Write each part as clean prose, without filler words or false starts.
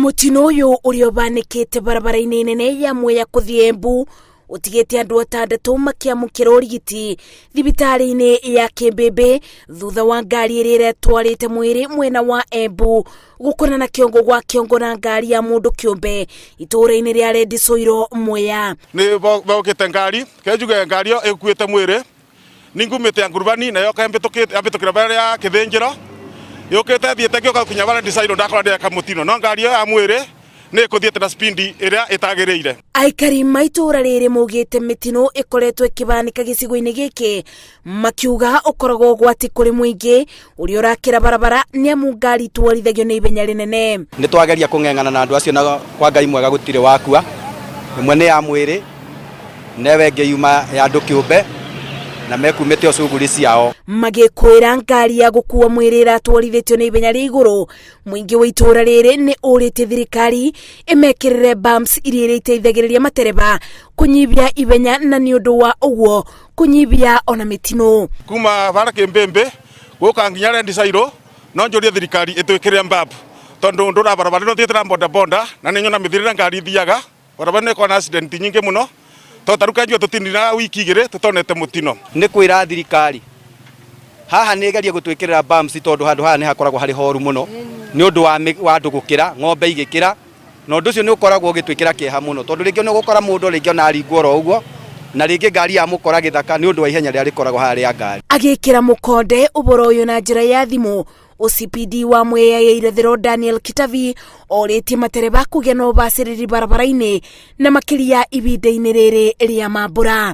Mũtino ũyũ ũrĩa ũbanĩkĩte barabara-inĩ nene ya Mwea kũthiĩ Embu ũtigĩte andũ atandatũ makĩamũkĩra ũrigiti thibitarĩ-inĩ ya Kĩmbĩmbĩ thutha wa ngari ĩrĩa ĩretwarĩte mwĩrĩ mwena wa Embu gũkonana kĩongo gwa kĩongo na ngari ya mũndũ kĩũmbe itũũra-inĩ rĩa Red Soil Mwea. Nĩ bokĩte ngari kenjuge ngari ĩyo ĩkuĩte mwĩrĩ ningumĩte ya ngurubani nayo yambĩtũkĩra mbere ya kĩthĩnjĩro yũkĩte thiĩte ngĩũka gũkinya bara Desairo ndakora ndĩreka mũtino no ngari ĩyo ya mwĩrĩ nĩ ĩkũthiĩte na spindi ĩrĩa ĩtagĩrĩire. Aikari ma itũũra rĩrĩ maugĩte mĩtino ĩkoretwo ĩkĩbanĩka gĩcigo-inĩ gĩkĩ makiuga ũkoragwo ũgwati kũrĩ mũingĩ ũrĩa ũrakĩra barabara nĩ amu ngari itwarithagio nĩ ihenya rĩnene. Nĩ twageria kũng'eng'ana na andũ acio na kwa Ngai mwega gũtirĩ wakua, ĩmwe nĩ ya mwĩrĩ newe ĩngĩ yuma ya andũ kĩũmbe na mekumĩte o cuguri ciao. Magĩkwĩra ngari ya gũkua mwĩrĩ ĩratwarithĩtio nĩ ihenya rĩa igũrũ, mũingĩ wa itũũra rĩrĩ nĩ ũrĩtie thirikari ĩmekĩrĩre bumps iria irĩteithagĩrĩria matereba kũnyihia ihenya na nĩ ũndũ wa ũguo kũnyihia ona mĩtino. Kuma bara Kĩmbĩmbĩ gũka nginya Red Sairo no njũrie thirikari ĩtwĩkĩrĩre bump tondũ ndũra barabara ĩno thiĩte na bodaboda na nĩ nyona mĩthiĩre ĩrĩa ngari ithiaga barabara ĩno ĩkoragwo na accident nyingĩ mũno tondũ ta rĩu kanjua tũtinina wiki igĩrĩ tũtonete mũtino. Nĩ kwĩra thirikari haha nĩ ĩgerie gũtwĩkĩrĩra bumps tondũ handũ haha nĩ hakoragwo harĩ horu mũno nĩ ũndũ wa andũ gũkĩra, ng'ombe igĩkĩra, na ũndũ ũcio nĩ ũkoragwo ũgĩtwĩkĩra kĩeha mũno tondũ rĩngĩ nĩ ũgũkora mũndũ rĩngĩ ona aringwo oro ũguo na rĩngĩ ngari yamũkora gĩthaka nĩ ũndũ wa ihenya rĩrĩa rĩkoragwo haha rĩa ngari. Agĩkĩra mũkonde ũboro ũyũ na njĩra ya thimũ, OCPD wa Mwea ya Irathĩro Daniel Kitavi orĩtie matereba kũgĩa na ũbacĩrĩri barabara-inĩ na makĩria ihinda-inĩ rĩrĩ rĩa mambura.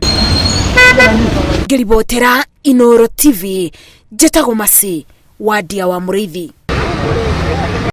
Ngĩribotera Inooro TV, njĩtagwo Mercy Wandia wa Mũrĩithi.